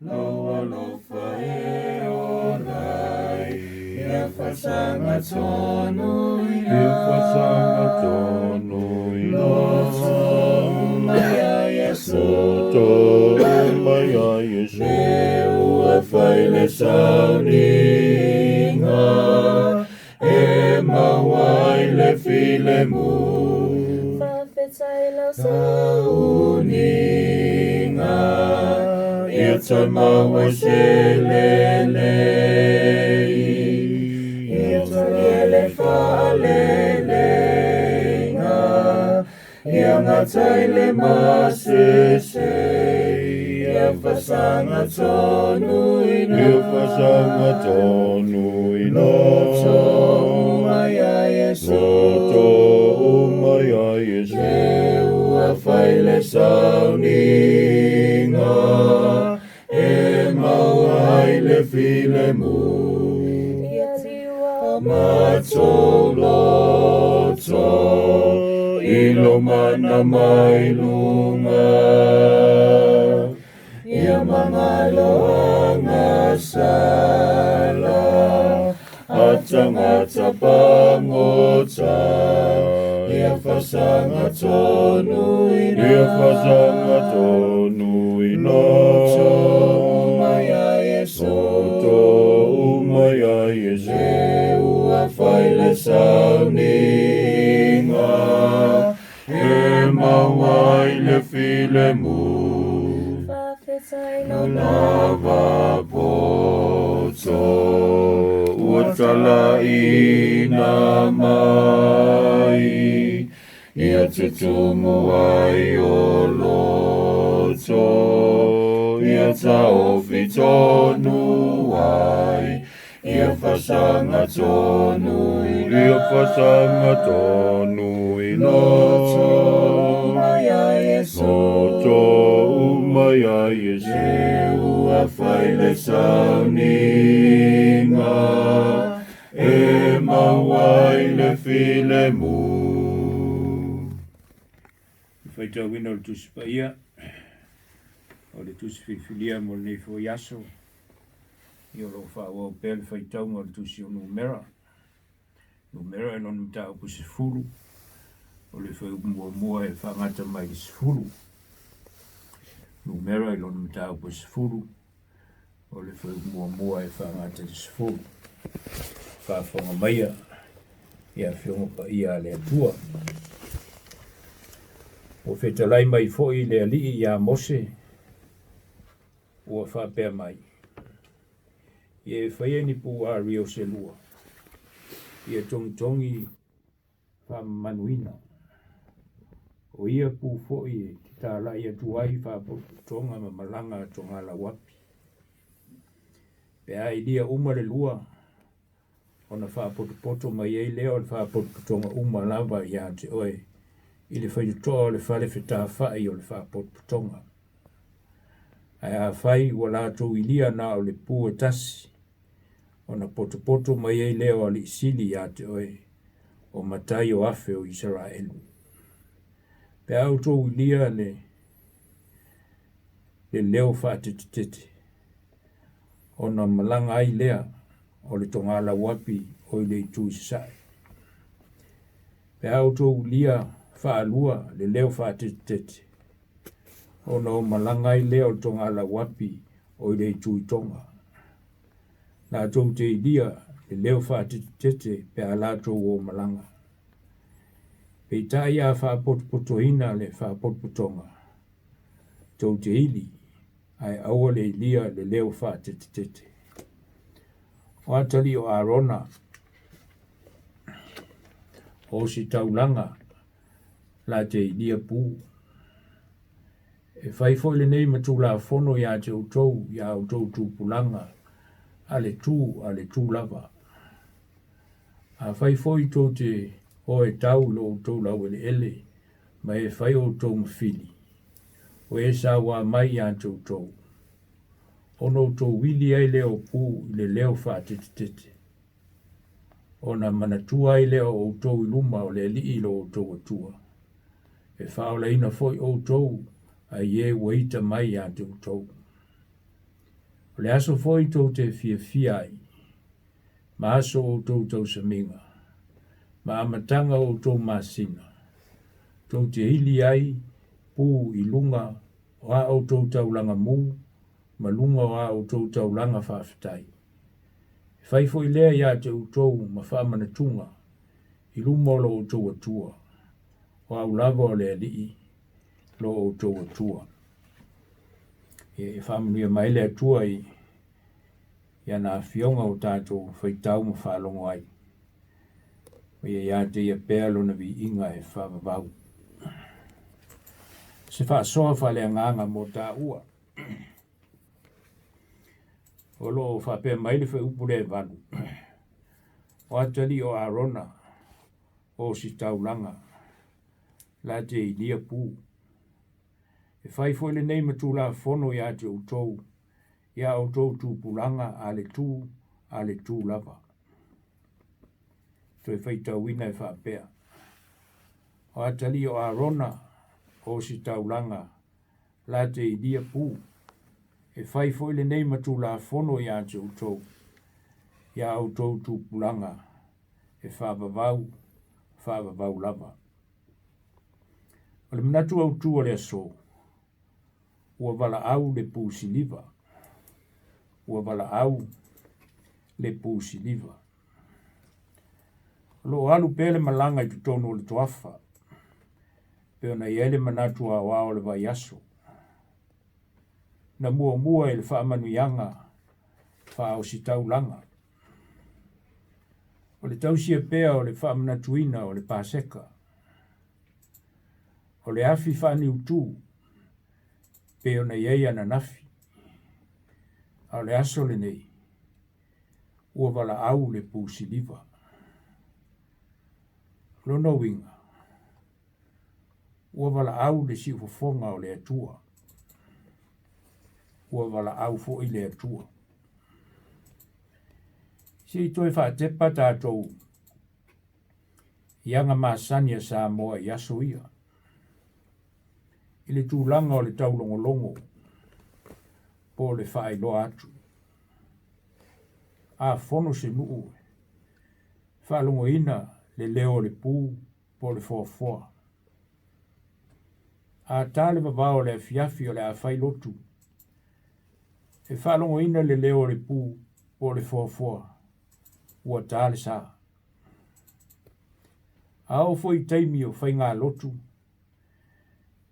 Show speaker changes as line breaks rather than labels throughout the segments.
Lou alofa e ola ai, Ia faasagatonuina. Ia faasagatonuina. Loto uma ia Iesu. Loto uma ia Iesu. Le ua fai le sauniga, E maua ai le filemu. Faafetai lau sauniga, Ia toe maua ai se lelei. Ia talia le faaleleiga, Ia gata i le masese, Ia faasagatonuina. Ia faasagatonuina. Loto uma ia Iesu. Loto uma ia Iesu. Le ua fai le sauniga, E maua ai le filemu. Ia tiu matou loto i lou mana mai luga. Ia magalo agasala a tagata pagota. Ia faasagatonuina. Ia faasagatonuina. Loto uma ia Iesu. Loto uma ia Iesu. Le ua fai le sauniga, E maua ai le filemu. Faafetai lau lava poto ua talaina mai, Ia tutumu ai o loto, Ia taofi tonu ai, Ia faasagatonuina. Ia faasagatonuina. Loto uma ia Iesu. Loto uma ia Iesu. Le ua fai le sauniga, E maua ai le filemu.
Le faitauina o le Tusi Paia, o le Tusi Filifilia mo lenei foi aso, ia o lo o faaauau pea le faitauga o le Tusi o Numera. Numera e lona mataupu 10, o le fuaiupu muamua e faagata mai le 10. Numera i lona mataupu 10, o le fuaiupu muamua e faagata i le 10. Faafofoga maia i Afioga Paia a le Atua. Ua fetalai mai foi le Alii ia Mose, ua faapea mai, Ia e faia ni pu ario se lua, ia togitogi faamamanuina. O ia pu foi e te talai atu ai faapotopotoga ma malaga a togalauapi. Pe a ilia uma le lua, ona faapotopoto mai ai lea o le faapotopotoga uma lava ia te oe i le faitotoa o le fale fetafai o le faapotopotoga. Ae afai ua latou ilia na o le pu e tasi, ona potopoto mai ai lea o alii sili ia te oe, o matai o afe o Isaraelu. Pe a outou ilia le leo faatetetete, ona malaga ai lea o le togalauapi o i le itu i sasae. Pe a outou ilia faalua le leo faatetetete, ona o malaga ai lea o le togalauapi o i le itu i toga. Latou te ilia le leo faatetetete pe a latou o malaga. Peitai a faapotopotoina le faapotopotoga, tou te ili, ae aua le ilia le leo faatetetete. O atalii o Arona, o ositaulaga la te ilia pu. E fai foi lenei ma tulafono ia te outou i a outou tupulaga, a le tu a le tu lava. Afai foi tou te o e tau i lo outou laueleele ma e fai outou ma fili, o e sauā mai ia te outou, ona outou ili ai lea o pu i le leo faatetetete, ona manatua ai lea o outou i luma o le Alii lo outou Atua, e faaolaina foi outou ai e ua ita mai ia te outou. O le aso foi tou te fiafia ai, ma aso o outou tausamiga, ma amataga o outou masina, tou te ili ai pu i luga o a outou taulaga mu ma luga o a outou taulaga faafetai. E fai foi lea ia te outou ma faamanatuga i luma o lo outou Atua, o au lava o le Alii lo outou Atua. E faamanuia mai le Atua i ana afioga o tatou faitau ma faalogo ai. Ma ia ia te ia pea lona viiga e faavavau. Se faasoa faaleagaga mo taua. O lo o faapea mai le fuaiupu lea e 8. O atalii o Arona o ositaulaga la te ilia pu. E fai foi lenei ma Tulafono ia te outou, i a outou tupulaga a le tu a le tu lava. Toe faitauina e faapea, O atalii o Arona o ositaulaga la te ilia pu. E fai foi lenei ma Tulafono ia te outou, i a outou tupulaga e faavavau, faavavau lava. O le manatu autu o le aso, ua valaau le pu siliva. Ua valaau le pu siliva. O lo o alu pea le malaga i totonu o le toafa, pei ona i ai le manatu aoao o le vaiaso. Na muamua i le faamanuiaga faaositaulaga. O le tausia pea o le faamanatuina o le Paseka. O le afi faaniutu pei ona i ai ananafi. A o le aso lenei, ua valaau le pu siliva. O lona uiga, ua valaau le siufofoga o le Atua. Ua valaau foi le Atua. Se i toe faatepa tatou i aga masani a Samoa i aso ia, i le tulaga o le taulogologo po o le faailoa atu. A fono se nuu e faalogoina le leo o le pu po o le foafoa. A ta le vavao o le afiafi o le a fai lotu, e faalogoina le leo o le pu po o le foafoa, ua ta le sa. A oo foi i taimi o faigalotu,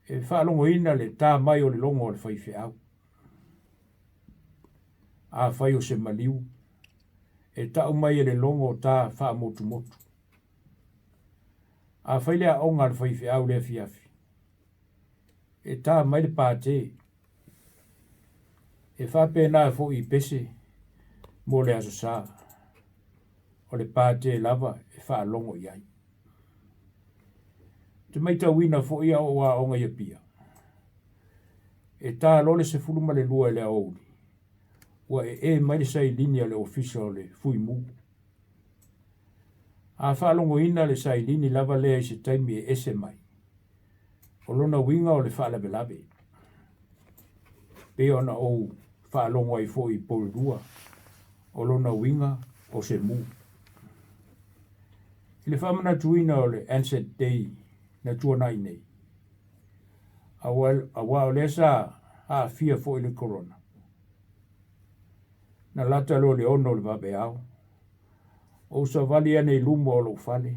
e faalogoina le ta mai o le logo a le faifeau. Afai o se maliu, e tau mai e le logo ta faamotumotu. Afai le aoga a le faifeau i le afiafi, e ta mai le pate. E faapena foi i pese mo le Aso Sa, o le pate lava e faalogo i ai. Ou te matauina foi a oo aoga i Apia, e ta loa le 12 i le aoauli, ua ee mai le sailini a le Ofisa o le Fuimu. A faalogoina le sailini lava lea i se taimi e ese mai, o lona uiga o le faalavelave. Pei ona ou faalogo ai foi i Porirua, o lona uiga o se mu. I le faamanatuina o le Anzac Day na tuanai nei, aua o lea sa aafia foi le Corona, na lata loa le 6 o le vaveao, ou savali ane i luma o lou fale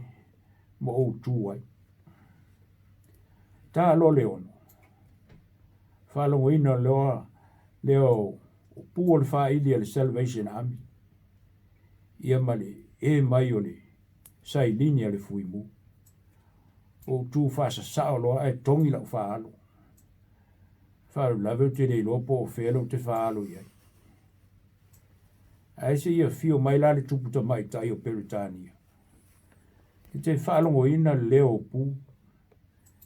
ma ou tu ai. Ta loa le 6, faalogoina loa lea o pu o le faaili a le Salvation Army, ia ma le e mai o le sailini a le Fuimu. Ou tu faasasao loa ae togi lau faaalo. Faalavelave ou te le iloa po o fea lou te faaalo i ai. Ae se i afio mai la le tupu tamaitai o Peretania. E te faalogoina le leo o pu,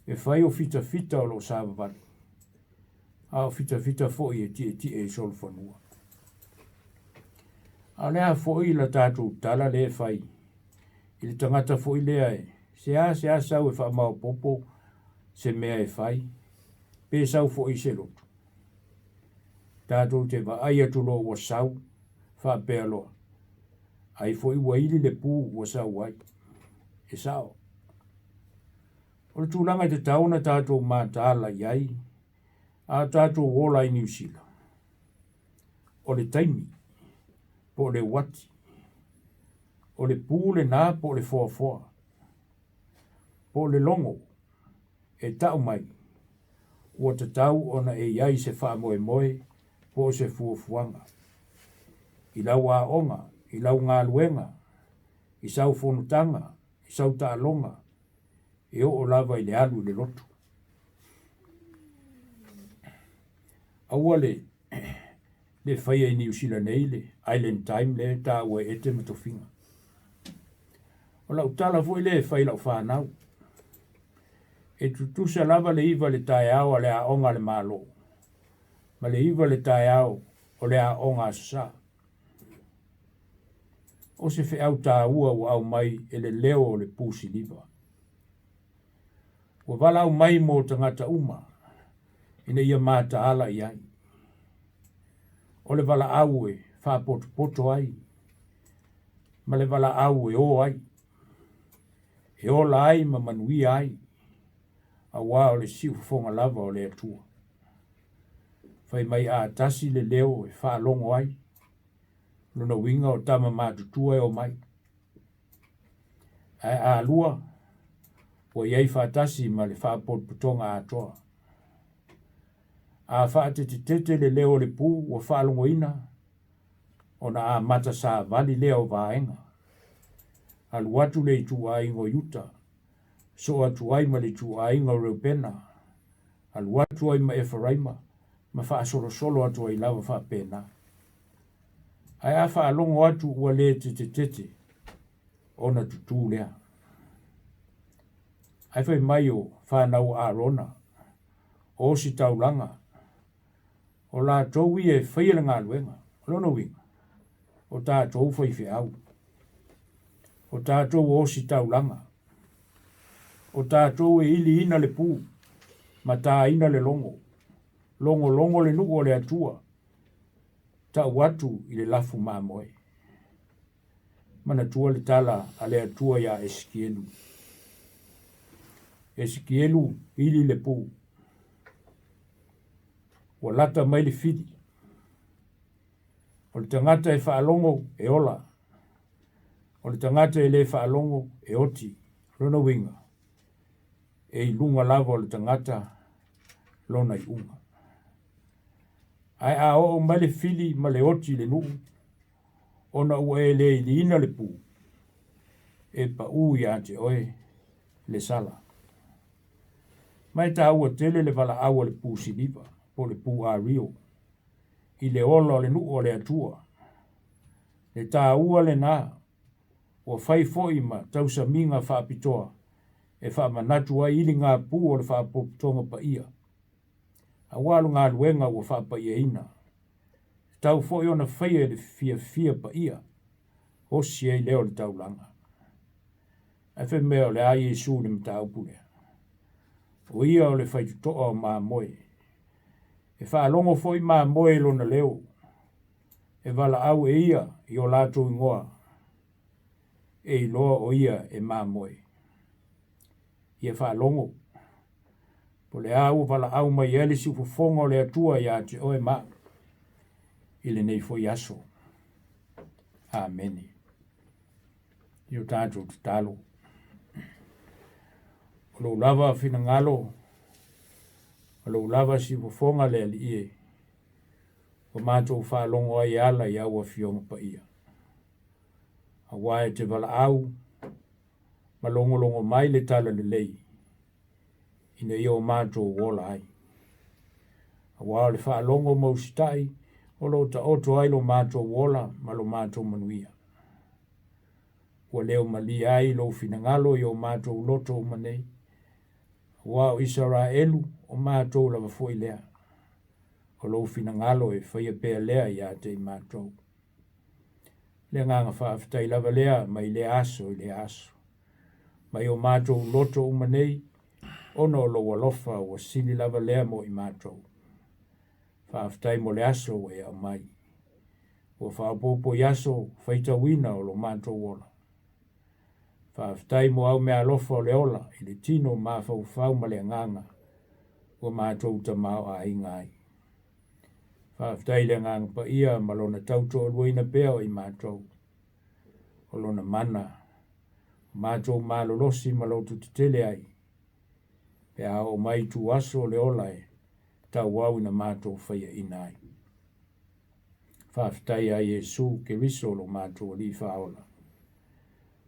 e fai o fitafita o loo savavali, a o fitafita foi e tietie i solofanua. A o le a foi la tatou tala lea e fai i le tagata foi lea e sea sea sau e faamaopopo se mea e fai, pe sau foi i se lotu. Tatou te vaai atu loa ua sau, faapea loa, Ai foi ua ili le pu ua sau ai. E sao. O le tulaga e tatau ona tatou mataala i ai a o tatou ola i Niu Sila, o le taimi, po o le uati, o le pu lena po o le foafoa, po o le logo e tau mai, ua tatau ona e i ai se faamoemoe po o se fuafuaga i lau aoga, i lau galuega, i sau fonotaga, i sau taaloga, e oo lava i le alu i le lotu. Aua le le faia i Niu Sila nei le Island Time lea e taua e Ete ma Tofiga. O lau tala foi lea e fai i lau fanau, e tutusa lava le 9 i le taeao a le aoga a le Malo ma le 9 i le taeao o le aoga Aso Sa. O se feau taua ua aumai e le leo o le pu siliva. Ua valaau mai mo tagata uma ina ia mataala i ai. O le valaau e faapotopoto ai ma le valaau e o ai, e ola ai ma manuia ai, auā o le siufofoga lava o le Atua. Fai mai a tasi le leo e faalogo ai, lona uiga o tama matutua e omai. Ae a lua, ua i ai faatasi ma le faapotopotoga atoa. A faatetetete le leo o le pu ua faalogoina, ona amata savali lea o vaega. Alu atu le ituaiga o Iuta, soo atu ai ma le ituaiga o Reubena, alu atu ai ma Eferaima, ma faasolosolo atu ai lava faapena. Ae a faalogo atu ua le tetetete, ona tutū lea. Ae fai mai o fanau a Arona, o ositaulaga, o latou ia e faia le galuega. O lona uiga, o tatou faifeau, o tatou o ositaulaga, o tatou e iliina le pu ma tāina le logo, logologo le nuu o le Atua, tau atu i le lafu mamoe. Manatua le tala a le Atua iā Esikielu. Esikielu ili le pu. Ua lata mai le fili. O le tagata e faalogo e ola. O le tagata e le faalogo e oti. Lona uiga, e i luga lava o le tagata lona iuga. Ae a oo mai le fili ma le oti i le nuu, ona ua e le iliina le pu, e paū ia te oe le sala. Ma e taua tele le valaau a le pu siliva, po o le pu ario, i le ola o le nuu o le Atua. Le taua lena, ua fai foi ma tausamiga faapitoa e faamanatu ai iligapu o le faapotopotoga paia, aua o le galuega ua faapaiaina, tatau foi ona faia i le fiafia paia, osi ai lea o le taulaga. Ae fai mea o le a Iesu i le mataupu lea? O ia o le faitotoa o mamoe. E faalogo foi mamoe i lona leo, e valaau e ia i o latou igoa, e iloa o ia e mamoe. Ia faalogo, po o le a ua valaau mai ai le siufofoga o le Atua ia te oe ma au i lenei foi aso. Amene. I o tatou tatalo. O lou lava finagalo, o lou lava siufofoga le Alii e, ua matou faalogo ai e ala i au Afioga Paia. Aua e te valaau ma logologo mai le talalelei ina ia o matou ola ai. Aua o le faalogo ma usitai o lo o taoto ai lo matou ola ma lo matou manuia. Ua leo malie ai lou finagalo i o matou loto uma nei, aua o Isaraelu o matou lava foi lea. O lou finagalo e faia pea lea ia te i matou. Le agaga faafetai lava lea mai lea aso i lea aso. Mai o matou loto uma nei, ona o lou alofa ua sili lava lea mo i matou. Faafetai mo le aso ua e aumai. Ua faaopoopo i aso faitauina o lo matou ola. Faafetai mo au meaalofa o le ola i le tino mafaufau ma le agaga ua matou tamaoaiga ai. Faafetai i le Agaga Paia ma Lona tautoaluaina pea o i matou, o Lona mana, o matou malolosi ma loto tetele ai, pe a oo mai ituaso o le ola e tauau ina matou faiaina ai. Faafetai ia Iesu Keriso lo matou Alii Faaola.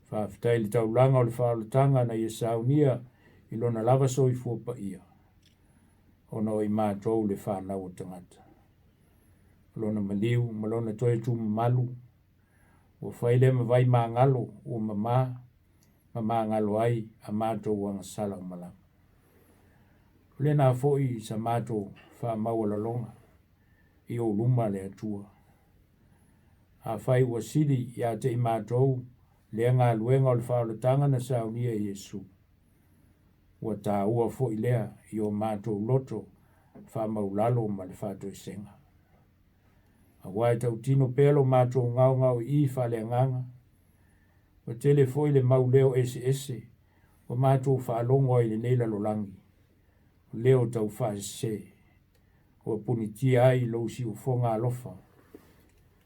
Faafetai i le taulaga o le faaolataga na ia saunia i Lona lava soifua paia, ona o i matou le fanau o tagata. O Lona maliu ma Lona toe tumamalu, ua fai lea ma vai magalo ua mama ma magalo ai a matou agasala uma lava. O lena foi sa matou faamaualaloga i ou luma le Atua. Afai ua sili ia te i matou lea galuega o le faaolataga na saunia e Iesu, ua taua foi lea i o matou loto faamaulalo ma le faatoesega. Aua e tautino pea lo matou gaogaoii faaleagaga, ua tele foi le mau leo eseese ua matou faalogo ai i lenei lalolagi, o leo taufaasese, ua punitia ai lou siufofoga alofa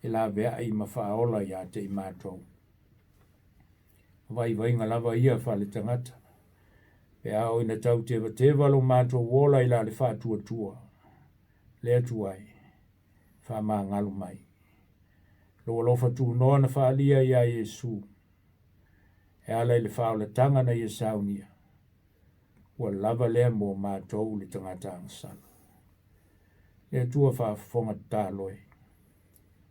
e laveai ma faaola ia te i matou. O vaivaiga lava ia faaletagata, pe a oo ina tautevateva lo matou ola i la le faatuatua, le Atua e, faamagalo mai. Lou alofa tunoa na faaalia ia Iesu, e ala i le faaolataga na ia saunia, ua lava lea mo matou le tagata agasala. Le Atua faafofoga tatalo e,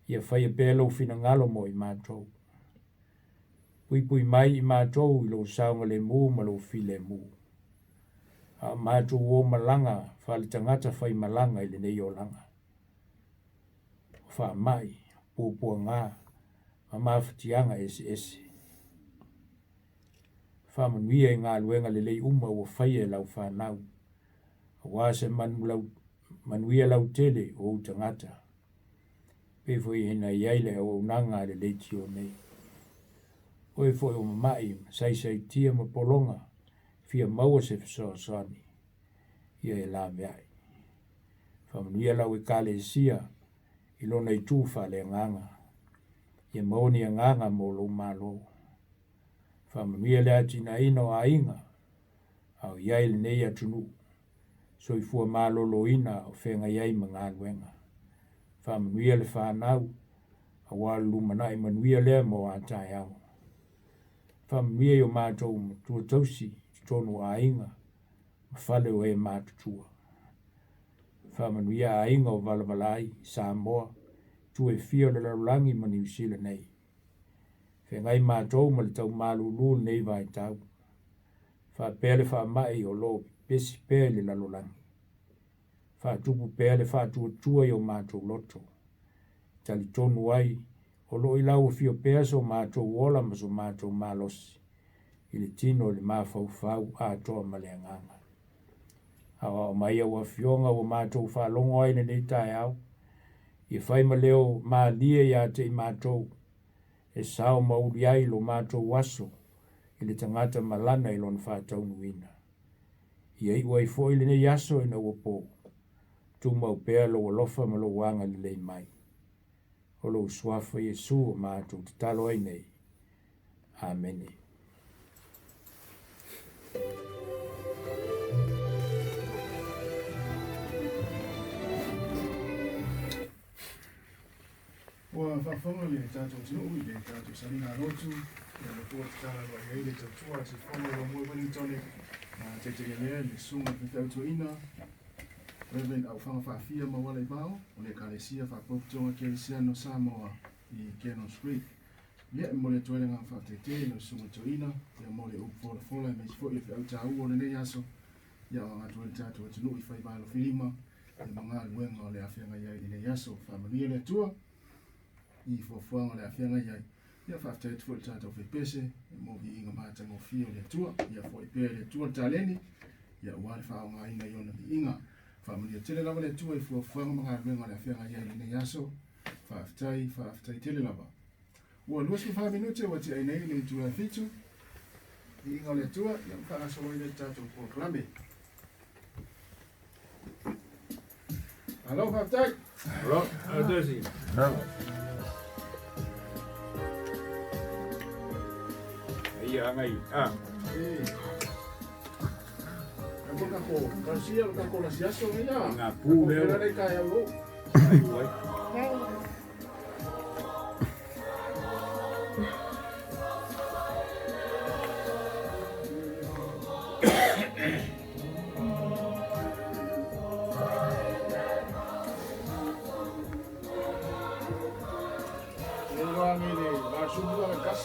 ia faia pea lou finagalo mo i matou. Puipui mai i matou i lou saogalemu ma lou filemu. A o matou o malaga faaletagata faimalaga i lenei olaga. O faamai, puapuaga, ma mafatiaga eseese. Faamanuia i galuega lelei uma ua faia e lau fanau, aua se manuia lautele o ou tagata, pei foi ona i ai le auaunaga a le leitio nei. O e foi o mamai, ma saisaitia ma pologa, fia maua se fesoasoani, ia e laveai. Faamanuia lau Ekalesia i lona itu faaleagaga, ia maua ni agaga mo lou Malo. Faamanuia le atinaeina o aiga a o i ai lenei atunuu, soifua maloloina o feagai ai ma galuega. Faamanuia le fanau, aua o le lumanai manuia lea mo a taeao. Faamanuia i o matou matua tausi i totonu o aiga ma fale o e matutua. Faamanuia aiga o valavala ai Samoa, itu e fia o le lalolagi ma Niu Sila nei. Feagai matou ma le taumalulu i lenei vaitau, faapea le faamai o lo o pepesi pea i le lalolagi. Faatupu pea le faatuatua i o matou loto, e talitonu ai o lo o i lau afio pea so matou ola ma so matou malosi i le tino i le mafaufau atoa ma le agaga. Aoao mai au afioga ua matou faalogo ai i lenei taeao, ia fai ma leo malie ia te i matou, e sao ma uli ai lo matou aso i le tagata ma lana i lona faataunuuina. Ia iu ai foi lenei aso ina ua po, tumau pea lou alofa ma lou agalelei mai. O lou Suafa Iesu o matou tatalo ai nei. Amene.
Ua faafofoga le tatou atunuu i le tatou saliga lotu, ia le Atua tatala loa i ai le tautua a Siufofoga o Moe Wellington, na taitaia lea le susuga i le faifeau toeaina, Reverend Aufaga Faafia Mauala Ivao, o le Ekalesia Faapouputoga Kerisiano Samoa i Cannons Creek. Ia, e momoli atu ai le agaga faafetai tele i lau susuga toeaina, ia mo le upu folafola aemaise foi o le feau taua o lenei aso, ia o aga atu ai le tatou atunuu i faiva alofilima, ia ma galuega o le a feagai ai i lenei aso. Faamanuia le Atua i fuafuaga o le a feagai ai. Ia faafetai atu foi i le tatou faipese mo viiga matagofie o le Atua. Ia foi pea i le Atua le taleni, ia aua le faaaogaina i ona viiga. Faamanuia tele lava le Atua i fuafuaga ma galuega o le a feagai ai i lenei aso. Faafetai, faafetai tele lava. Ua 24 minute ua tiai nei le itula e 7. Viiga o le Atua, ia ma faagasolo ai le tatou polokalame. Alo, faafetai.
Alo, atasi. Ia ngai. Ah.
Eh. Ako kako, kasia lo kako lasiaso ngai ya.
Ngā pū leo.
Ko pera kai au.
Ai uai.
Le loa ngai le la subu la gas.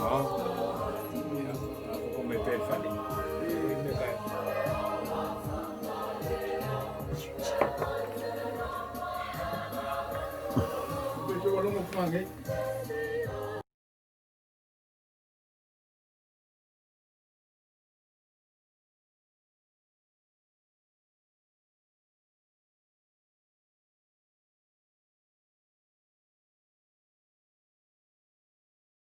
Ah. Ia, ko me pe fali. Me kai.
Ko te walongo pa ngai.